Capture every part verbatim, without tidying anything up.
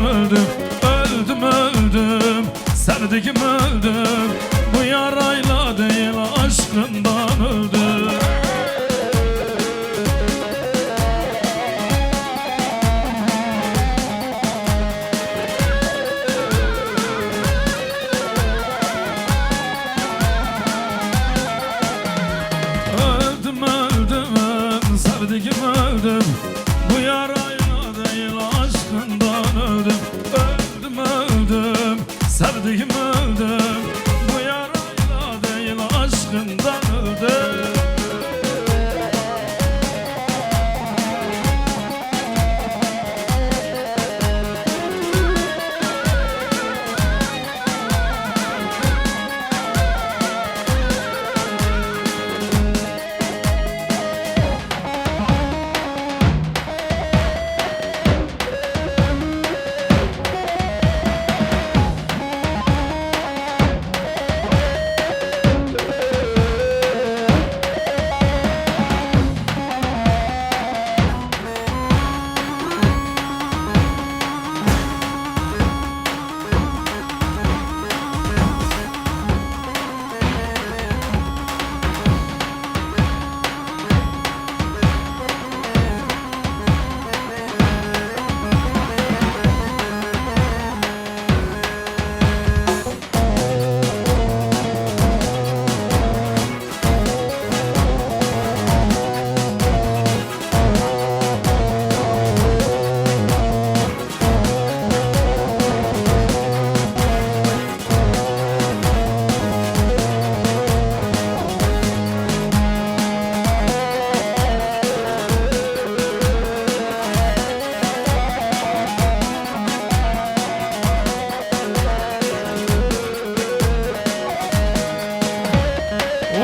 Öldüm, öldüm, öldüm, sevdiğim öldüm. Bu yarayla değil aşkından öldüm. Öldüm, öldüm, sevdiğim öldüm. Bu yarayla değil aşkından öldüm. Öldüm, öldüm, sevdiğim öldüm. Bu yarayla değil aşkından öldüm.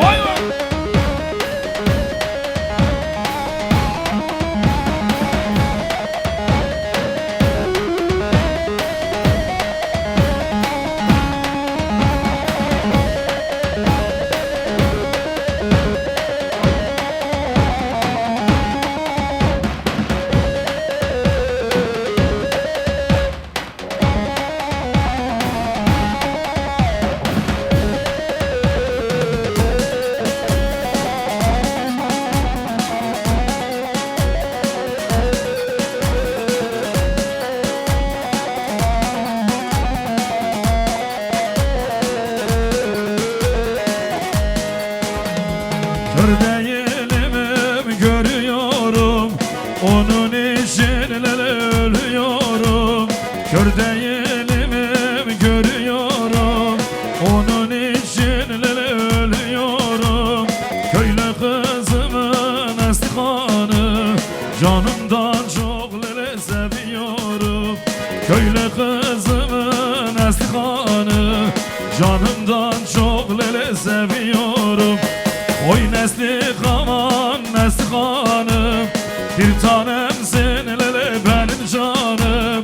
Vay vay! Kör değilim, görüyorum. Onun için ölüyorum. Kör değilim, görüyorum. Onun için ölüyorum. Köylü kızımın Neslihan'ı canımdan çok seviyorum. Köylü kızımın Neslihan'ı canımdan çok seviyorum. Oy Neslihan, Neslihan'ım, bir tanemsin benim canım.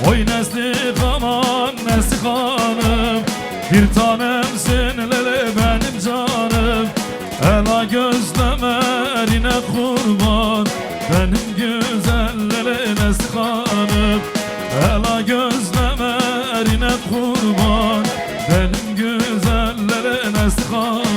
Oy Neslihan, Neslihan'ım, bir tanemsin benim canım. Ela gözlerine kurban, benim güzel Neslihan'ım. Ela gözlerine kurban, benim güzel Neslihan'ım.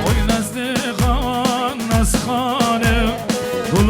Oy Neslihan, Neslihan'ım, bu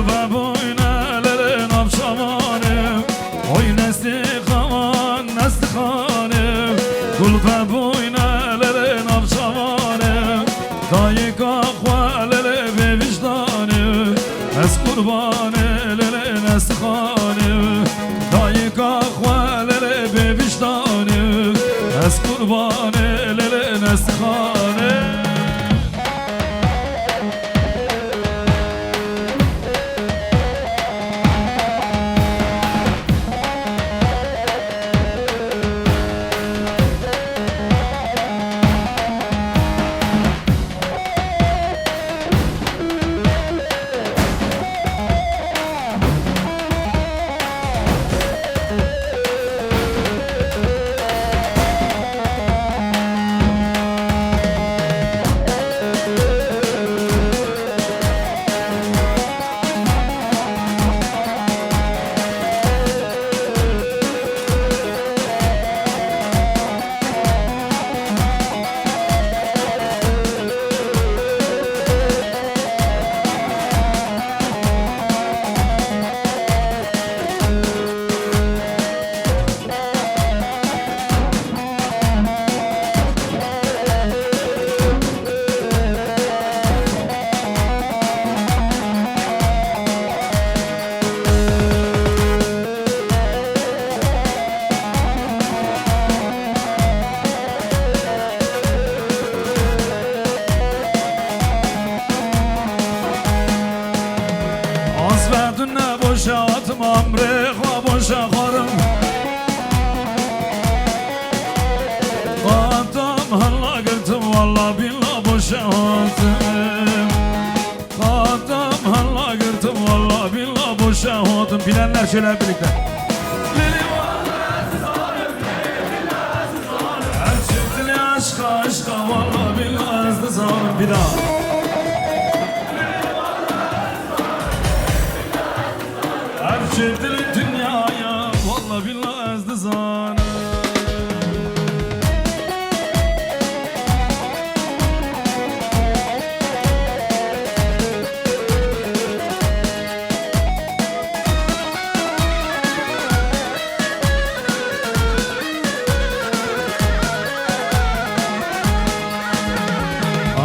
Emrê xwe boşa xwarim. Qatam hela girtim, walla bîlla boşa hatim. Qatam hela girtim, walla bîlla boşa hatim. Bilenler şöyle hep birlikte. Her çiftli aşka aşka, walla bîlla ez dizanim. Bir daha. Her çiftli dünyaya, walla bîlla ez dizanim.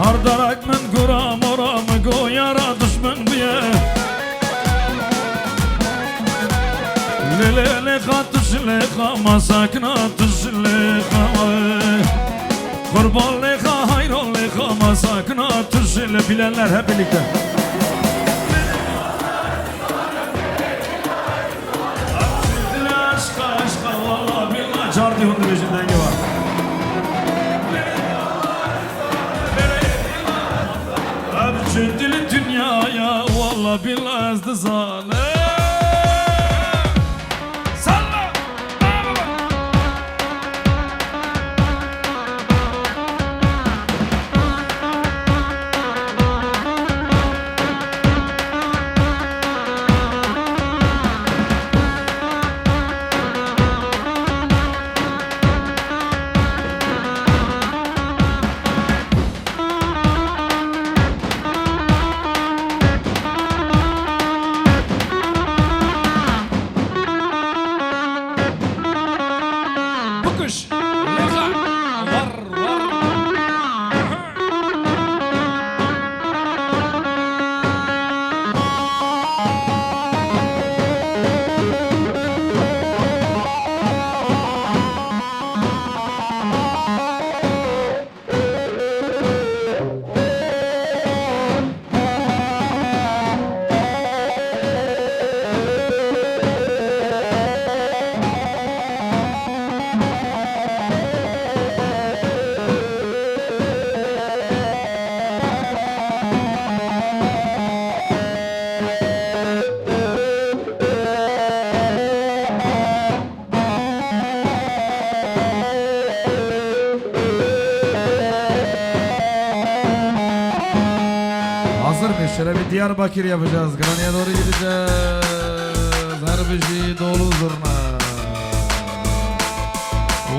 Ardarak min gura mora min go yara duşmin bûye. Lê lê lê xa tu ji lê xa ma sakina tu ji lê xa. Qurban lê xa hayran lê xa ma sakina tu ji lê. Bilenler hep birlikte. Aşka aşka, walla billa. Cardî hûn dibêjin dengê wan. Ev çi dil dinyaya, walla billa ez dizanim. Salla! Bikuş! Lêxa! War, war! Hazır mıyız? Şöyle bir Diyarbakır yapacağız. Grana'ya doğru gideceğiz. Her bir şey dolu zurna.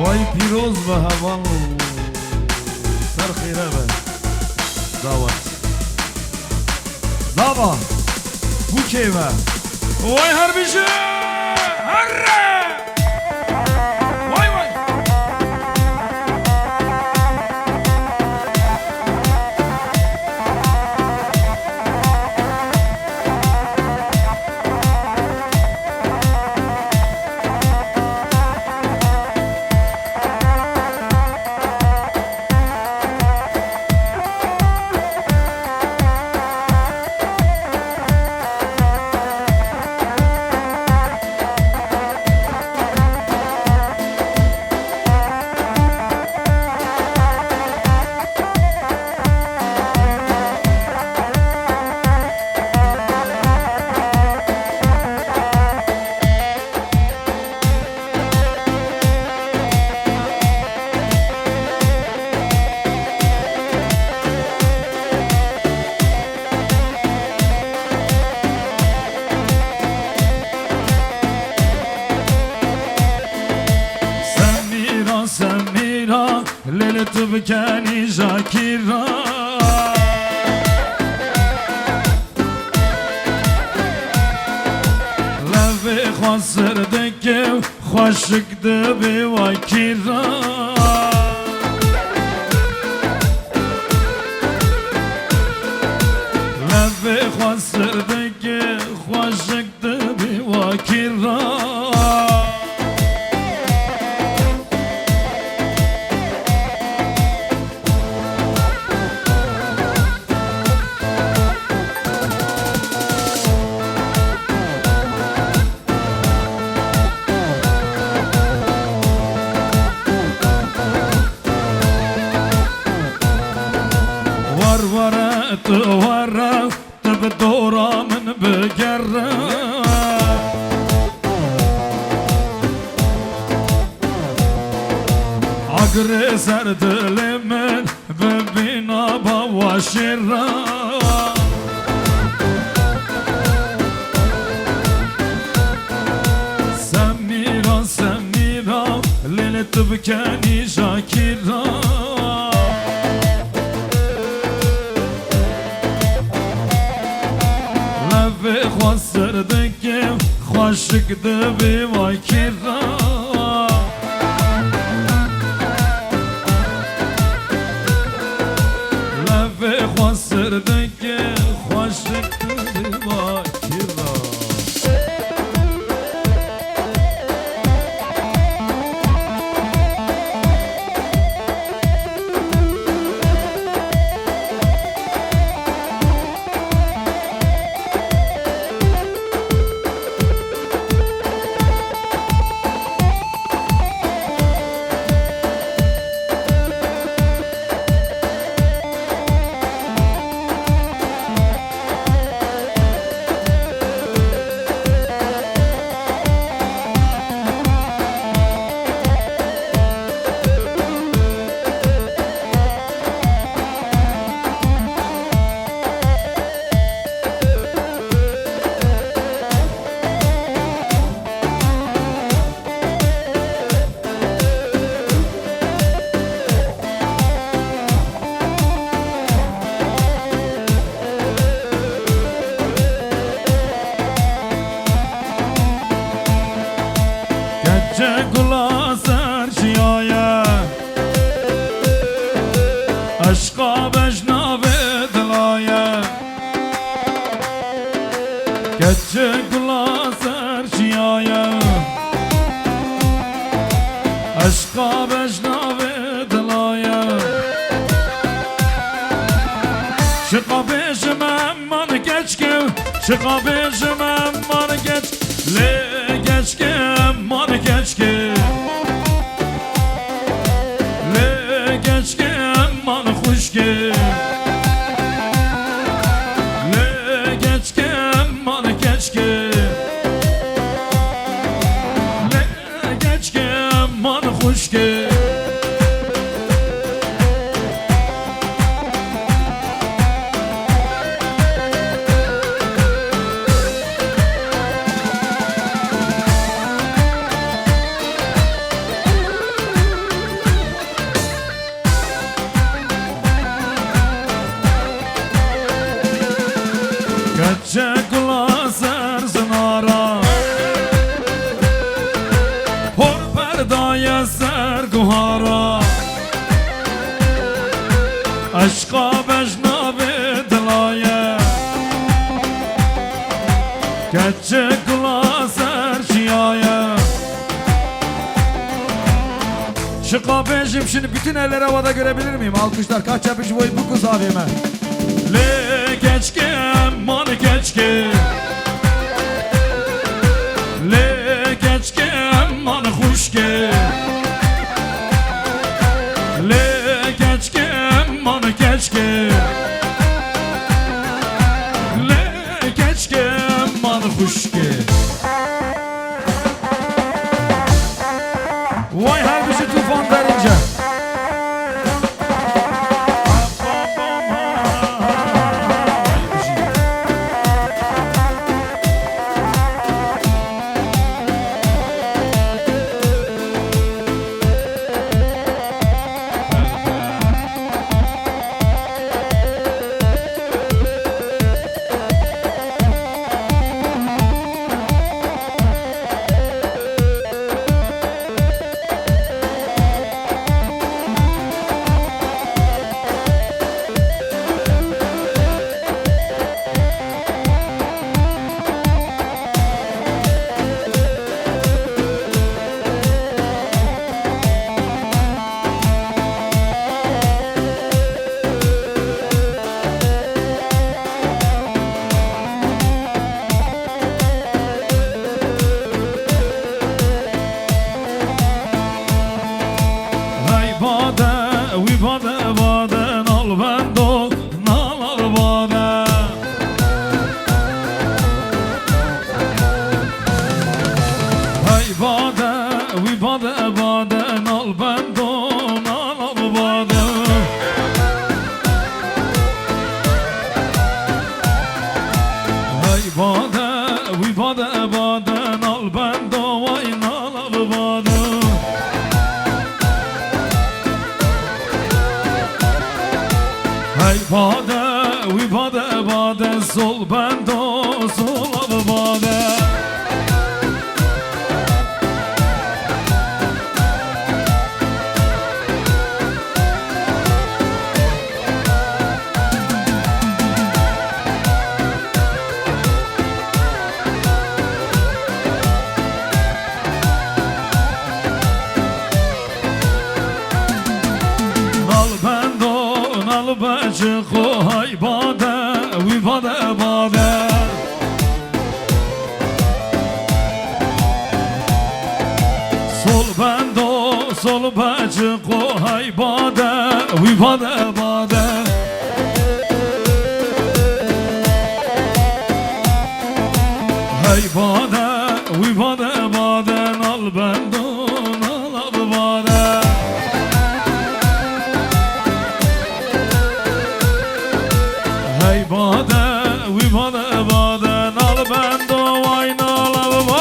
Vay piroz ve heval. Ser xêre be. Davat. Zava. Bu keyfe. Vay her bir şey. Herre. Vay vay. Semîra, Semîra, lê li tu bikenî Jakîra. Levê xwe sir dike û xweşik dibe wekî re. Levê xwe sir dike xweşik dibe wekî re. Were, tu bi dora min bigere. Agirê ser dilê min bibîna bawa şêra. Semîra, Semîra, lê lê tu bikenî şakîra. Levê xwe ser dike, xweşik dibê wa kira. Levê xwe ser dike, xweşik dibê wa kira. Keçe gula ser çiyaye, eşqa bejnavê dilaye. Keçe gula ser çiyaye, eşqa bejnavê dilaye. Şiqa bêjim em man keçke, şiqa bêjim em man keç. Lê keçke em man keçke. Lê keçke em man xuşke. Lê keçke em man keçke. Lê keçke em man xuşke. Keçe gula ser zinara, hor perdaye ser guhara. Eşqa bejnavê dilaye, keçe gula ser çiyaye. Şiqa bêjim, şimdi bütün ellere havada görebilir miyim? Alkışlar, kaç yapıcı boy bu kız abime. Lê keçke em man keçke. Lê keçke em man xuşke. Lê keçke em man keçke. Lê keçke em man xuşke. Vay her bizi Tufan Derince. De sol bendo, sol av bade. Nal bendo, nal be çi xo, hay bade, wî bade, bade. Sol bendo, sol be çi xo, hay bade, wî bade, bade. Hey bade, wî bade, bade, nal bendo, nal av bade. Hey bade, wî bade, bade, nal bendo, way nal av bade.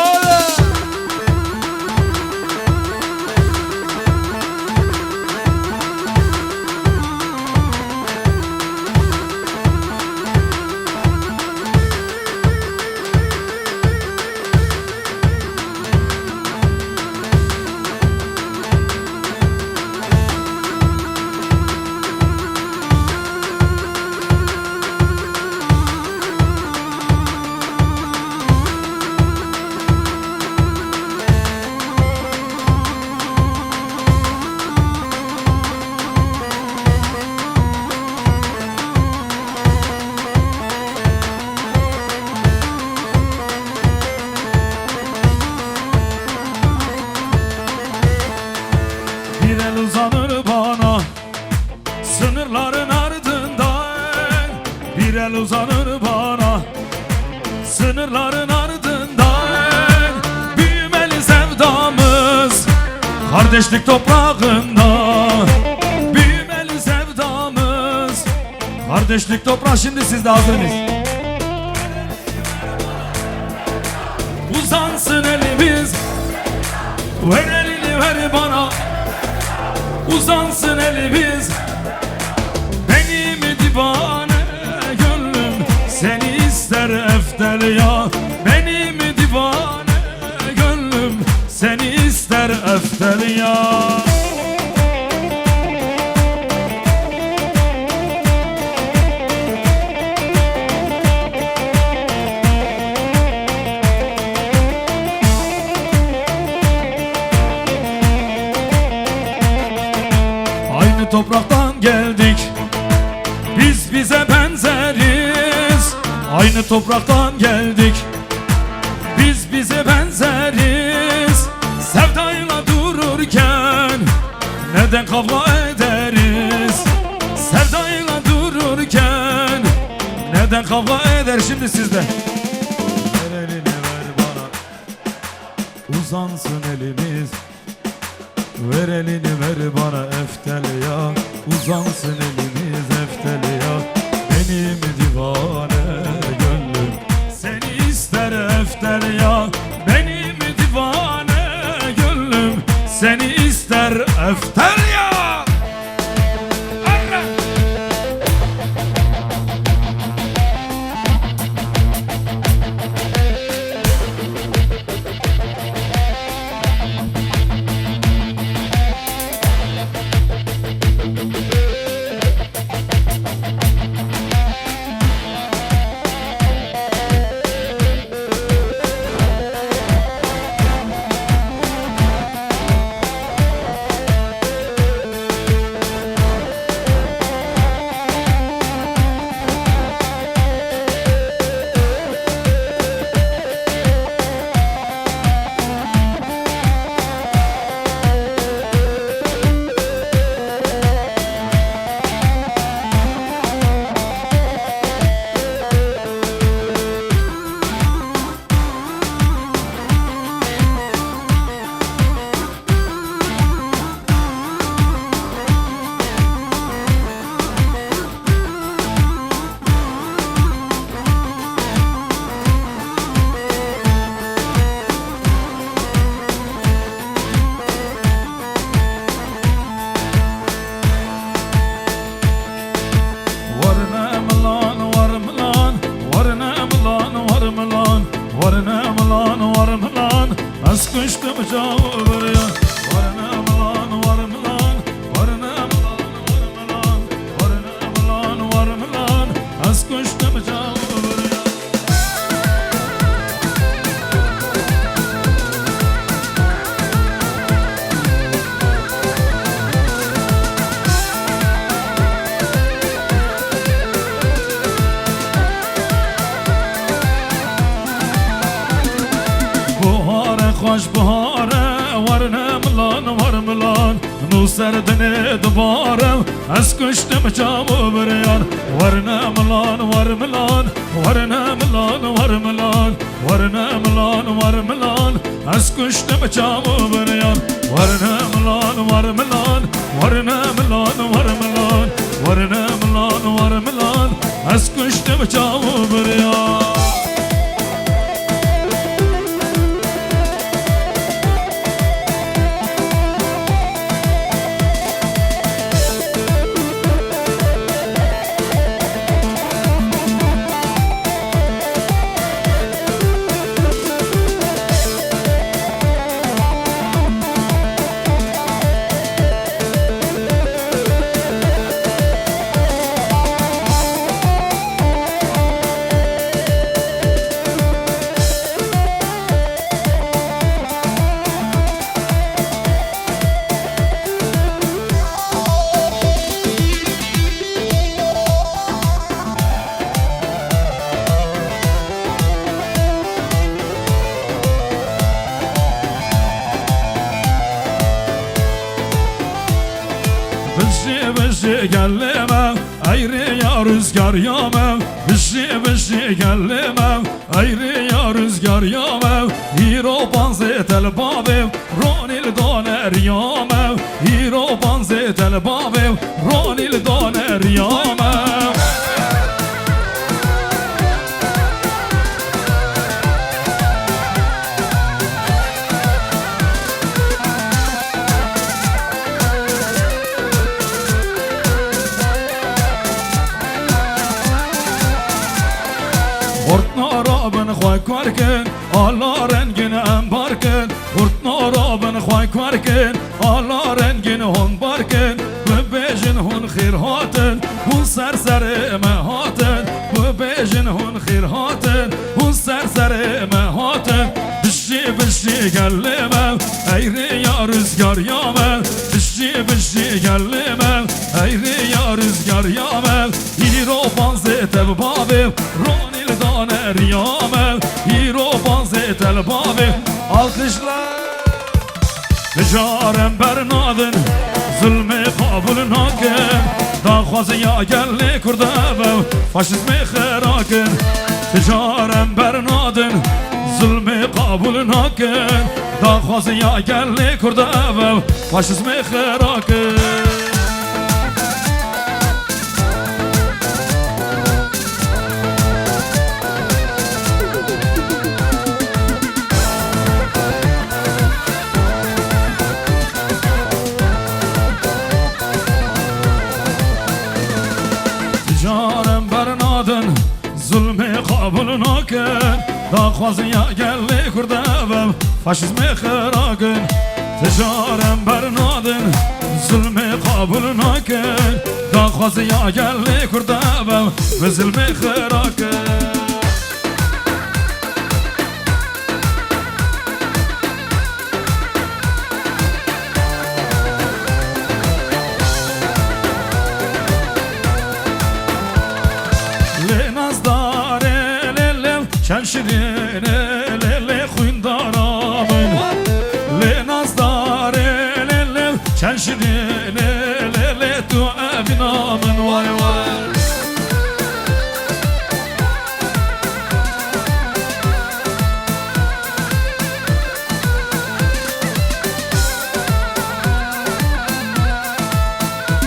Bir el uzanır bana, sınırların ardından. Bir el uzanır bana, sınırların ardından. Büyümeli sevdamız kardeşlik toprağında. Büyümeli sevdamız kardeşlik toprağı. Şimdi siz de hazır mıyız? Uzansın elimiz, ver elini ver bana. Uzansın elimiz, benim divane gönlüm seni ister eftel ya. Benim divane gönlüm seni ister eftel ya. Aynı topraktan geldik, biz bize benzeriz. Aynı topraktan geldik, biz bize benzeriz. Sevdayla dururken neden kavga ederiz? Sevdayla dururken neden kavga eder? Şimdi sizde. Ver elini ver bana, uzansın elimiz. Ver elini ver bana eftel ya, uzansın elimiz eftel ya. Benim divane gönlüm seni ister eftel ya. Benim divane gönlüm seni ister eftel ya. Çaw biriya, warne milan, war milan, warne milan, war milan, warne milan, war milan, ez kuştim çaw biriya. Bihare xweş bihare, werne milan, wer milan. Nû ser dinê dibare, ez kuştim çav û biryan. Werne milan, wer milan, werne milan, wer milan. Werne milan, wer milan, ez kuştim çav û biryan. Werne milan, wer milan, werne milan, wer milan. Werne milan, wer milan, ez kuştim çav û biryan. Bijî, bijî gelê me, ey rêya rûzgariya me. Bijî, bijî gelê me, ey rêya rûzgariya me. Îro panzê te li bavê, ronî li dane riya me. Îro panzê te li bavê, ronî li dane riya me. Xurt nara bin xwe kar kin, ala rengin em bar kin. Xurt nara bin xwe kar kin, ala rengin hûn bar kin. Bibêjin hûn xêr hatin, hûn ser serê me hatin. Bibêjin hûn xêr hatin, hûn ser serê me hatin. Bijî, bijî gelê me, ey rêya rûzgariya me. Bijî, bijî gelê me, ey rêya rûzgariya me. Îro panzê te bi bavê, ronî li dane riya me. Îro panzê te li bavê. Alkışlar. Ticarem bernadin, zulmê qebûl nakin. Daxwaziya gelê Kurd ev e, faşîzmê xira kin. Ticarem bernadin, zulmê qebûl nakin. Daxwaziya gelê Kurd ev e, faşîzmê xira kin. Ticarem bernadin, zulmê qebûl nakin. Daxwaziya gelê Kurd ev e, faşîzmê xira kin. Ticarem bernadin, zulmê qebûl nakin. Daxwaziya gelê Kurd ev e, bi zilmê xira kin. Lê nazdarê lê lew, çend şirînê lê lê xwîndara min. Lê nazdarê lê lew, çend şirînê lê lê tu evîna min, way way.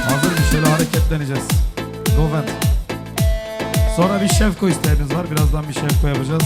Hazır bir şöyle hareketleneceğiz. Govent. Sonra bir şevko isteğimiz var. Birazdan bir şevko yapacağız.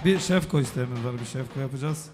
Bir şefko isteğimiz var. Bir şefko yapacağız.